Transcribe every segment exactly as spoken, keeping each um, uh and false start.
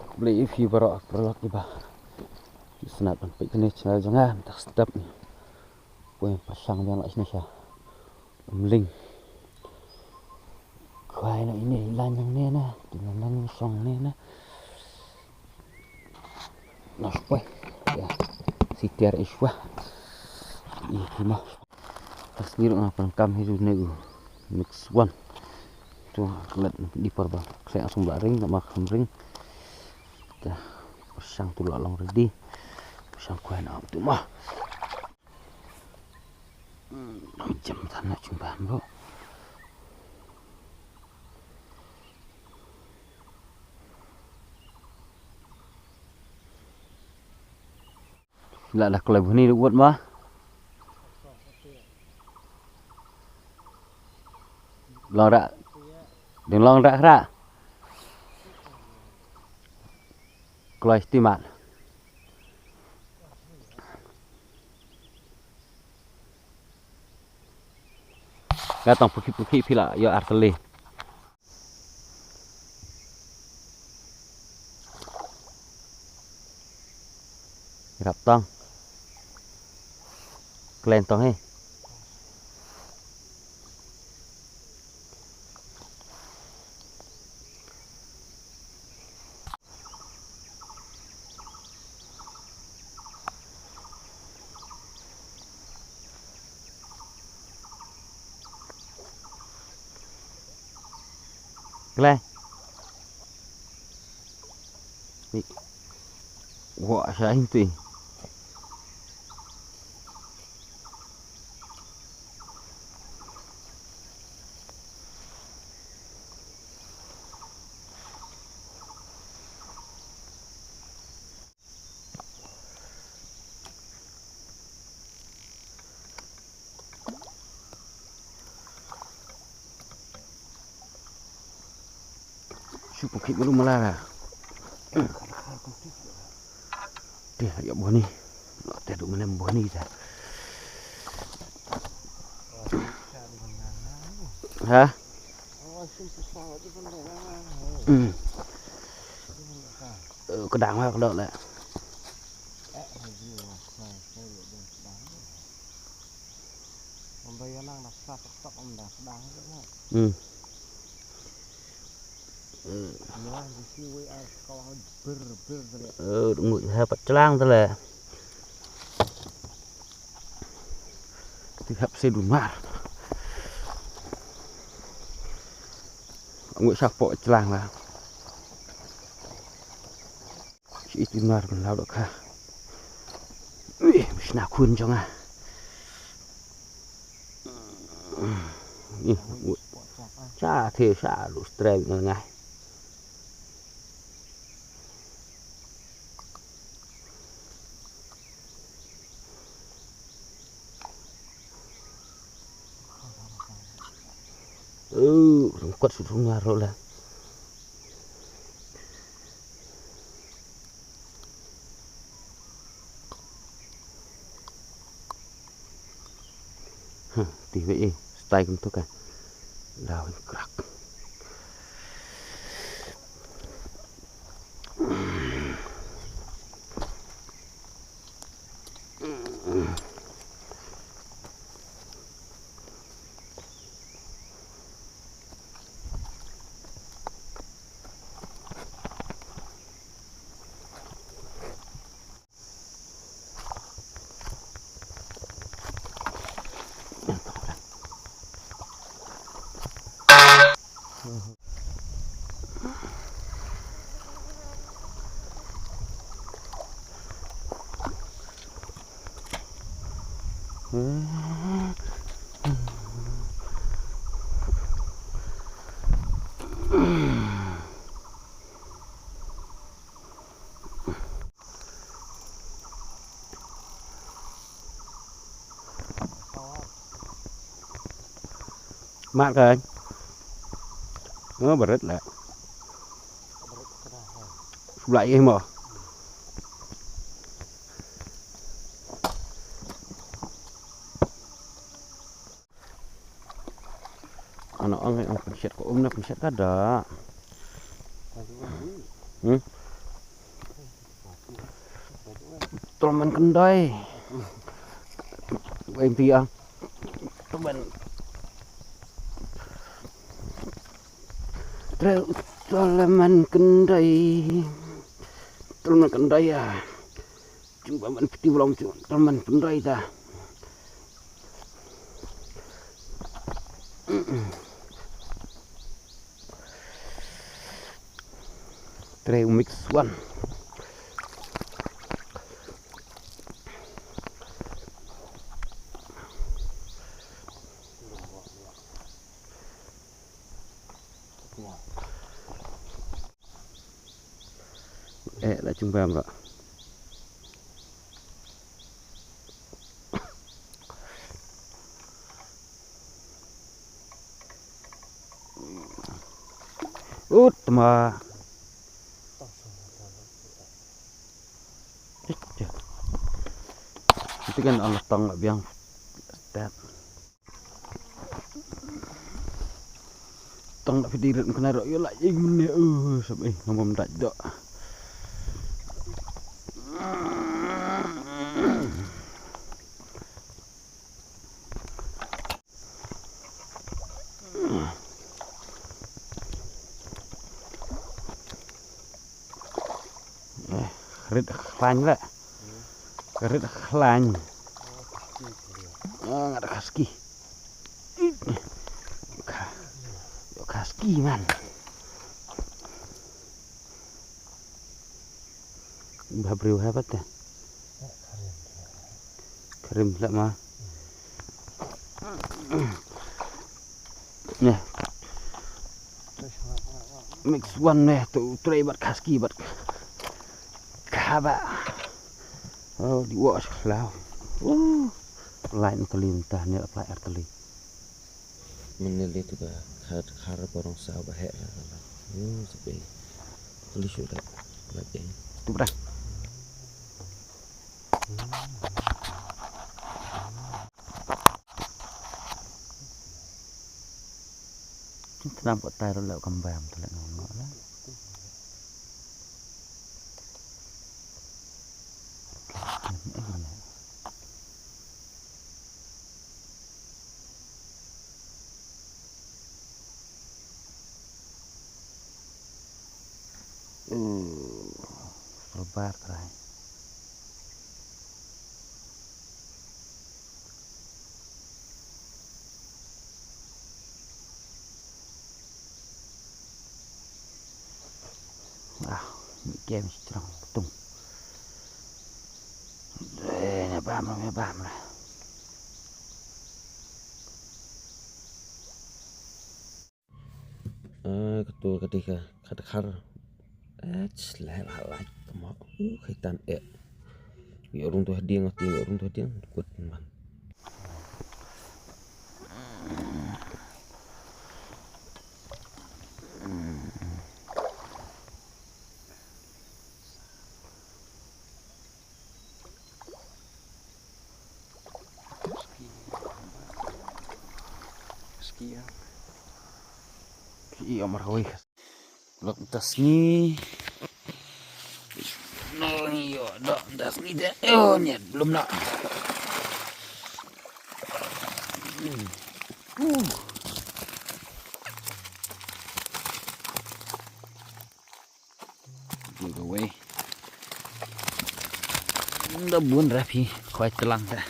Khublei ïa phi baroh paralok kiba sngewbha ban peit kane ka channel jong nga mynta ka step. Poi pyrshang biang noh shane sha Umling. Khwai na ine i lain nangne na, tu na nang song ne na. Nah, poi. Ïa. Sitiar iswa. Ïa, kima. Pas ngi ruh nga pyndonkam hi ruh ne u mix one. Tu klet di por ba khleh sum la ring, ma kham ring. Te pyrshang tu la long ready. Pyrshang khwai na tu ma. Hmm, jam tan na jumpa bro. La da kloi buni ruh wot ma. Long rak. Ding long rak rak. Kloi stimat. Nga tong pukhi pukhi phi la ïoh artylli. Rap tong. Klen tong hi. Gleh. Ni. Wah, sa inti. Shu pukit baru malah lah. Deh, ya buah ni. Nak teh duk menem buah ni dah. Ha? Hmm. Eh, kedang lah, kedok lah. Hmm. Eh, nguh ha pat chlang te le. Ti hap se dumar. Nguh sa po chlang la. Shi iti nar ban lau da ka. Ui, shna khun jong nga. Ih, ui. Cha the sha lu strel ngai ngai. Uh, lengkot sut sungar ro la. Huh, ti wei, eh, stai kum tu kan. Lau krak. Mat ka. Ngo barit la. Sula ye mo. Ano ang ang pynshit ko um na pynshit ka da. Hmm? Tol man kyndai. Wei tiang. Tol man. Tre tol man kyndai. Tol man kyndai ya. Jingba man piti blong jingba man pyndai ta. Tre mix one. Eh, la chung bam ra. Ut ma. Itu kan Allah tong biang. Step. Tang da phi di rit mknai ro yo la ing mne u sab eh ngam bam dait do. Eh, rit khlain la. Rit khlain. Ah, nga da kaski. Ka, yo kaski man. Ba briew ha pat te. Karim la ma. Neh. Mix one neh tu trei bat kaski bat. Kaba. Oh, di wa shlaw. Uh. Lain kali mentah ni apply ar kali. Meneli tu ka khar khar borong sa ba hek la la. Yo sabe. Kali shu la. La ding. Tu bra. Tenam pat tai ro la kambam tu la ngam la. Uh, lebar trai. Ah, ni game strong tung. Eh, nya bam, nya bam lah. Ah, katu kati ka, kata khar. Eh, slai la la, kama. Uh, kaitan eh. Wi rung tu hadiang, ati wi rung tu hadiang, kut man. Ski ya. Ski ya marhawi. Lok tas ni. No, yo, dok tas ni de. Oh, nyet, belum nak. Hmm. Uh. Giveaway. Da bun ra phi khwai tlang ta.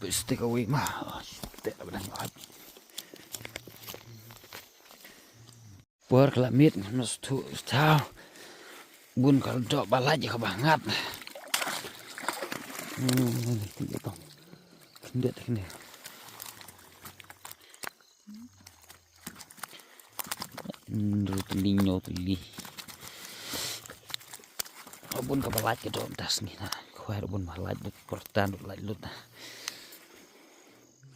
Plastic away ma. Te ba dang hap. Por ka la miet, nos tu tau. Bun ka dok ba lait ka ba ngat. Hmm, ni, ni, ni, ni. Kendit, kendit. Hmm, ru teli, nyo teli. Bun ka ba lait ka dok das ni na. Khwai bun ba lait lut, portan lait lut na.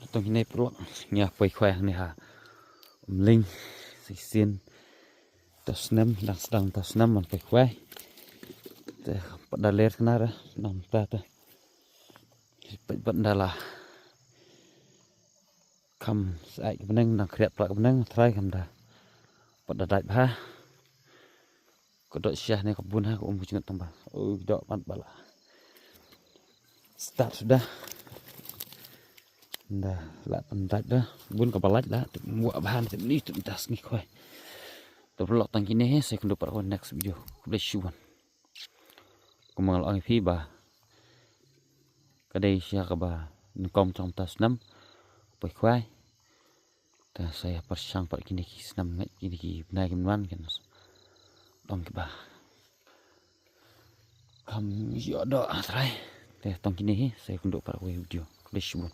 Tong hynne pyrlok, nga poi khwai hangne ha Umling, shisien. Taw snem, dang sdang taw snem, man poi khwai. Te, pat da ler knar, nang ta te. Peit bad nda la kham sa ai ka bneng, nang khriat pla ka bneng, trai kham da. Bad da dait bha. Ka dot sia ne ka bun ha ka um ka jngat tang ba. Oh, ka dot mat bala. Start suda. Nda la pan dait da. Bun ka balait la. Tip muak bha ne tip ni tip das ngi khoi. Tip lok tang kine he, sa ïakynduh pat next video. Khublei shibun. Kumba nga la ong ïa phi ba ka dei sha kaba nyngkong tang ta snam. Poi khwai. Ta sa ïa pyrshang pat kine ki snam ngait kine ki bnai ki mlan kin dong kiba kham ïoh doh ah trai. Te tang kine hi sa ïakynduh pat wei video. Khublei shibun.